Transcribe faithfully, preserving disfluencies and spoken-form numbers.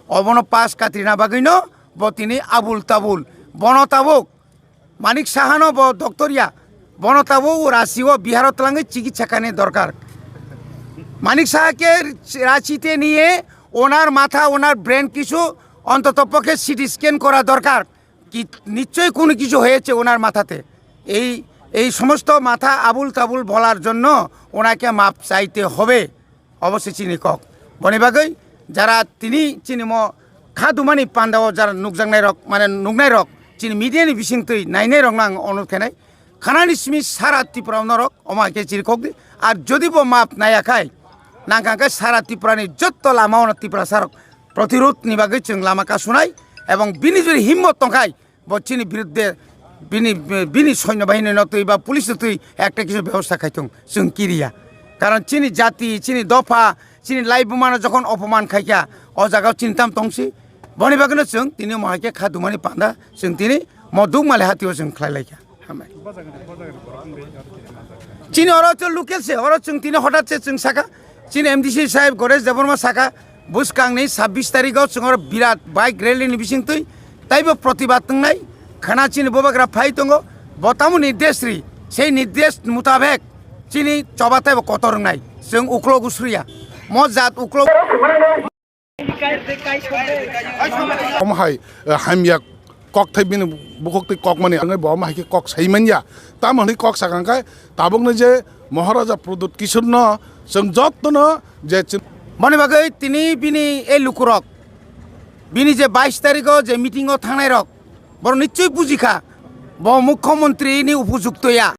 Obono pass katrina bagwino bo tini abul tabul. Bono tabuk Manik Sahano bo doktor ya. Bono tabuk Ranchi o Bihar o twlangwi chikitsa khainani dorkar. Manik Saha ke Ranchi te niye onar matha, onar brain kichu ontoto pokhe C T scan kora dorkar. কি নিশ্চয়ই কোনো কিছু হয়েছে ওনার মাথাতে। এই, এই সমস্ত মাথা আবুল তাবুল বলার জন্য ওনাকে মাপ চাইতে হবে। Obo se chini kok. Boni bagwi jara tini chini mo kha dumani pandao jara nukjaknai rok, mane nuknai rok, chini media ni bisingtwi nainai rokno ang onurot khainai. Khanani simi sara Tripura norok omo hai khe chirikhok di. Ar jodi bo map naya khai, nangkha khe sara Tripura ni jotto lama ono Tripura sarok protirod ni bagwi chwng lama kasunai ebong bini jodi himmot tongkhai bo chini biruddhe bini, bini soinyo bahini no twi ba police no twi ekta kisu bebosta khai thung chwng kiriya. Karon chini jati, chini dopha, chini laibuma no jokhon opoman khaikha o jaga o chini tam tongsi. Boni bagwi no chwng tini omo hai khe kha dumani panda chwng tini mo dukmali hatio chwng khlai laikha. Hambai. Chini oro chwng local se, oro chwng tini hotat se chwng saka, chini M D C sahib Goresh Debbarma saka, bwskangni sabbish tarikh o chwng oro birat bike rally ni bisingtwi taibo protibad wngnai, khana chini bubagra phai tongo, bo tamo nirdesh ri, sei nirdesh mutabek chini choba taibo kotor wngnai, chwng uklok usriya, mo jat uklok. Omo hai, eh, hamya kok thai bini bukhuk twi kok mani, ang bo omo hai khe kok sai manya. Tamo hwnwi kok sakang khe tabukni je Maharaja Pradyut Kishore no chwng jotto no je chwng Boni bagwi tini bini ei lukurok, bini je bais tarikh o je meeting o thangnai rok, borok nichoi bujikha, bo mukhyamantri ni upojukto ya.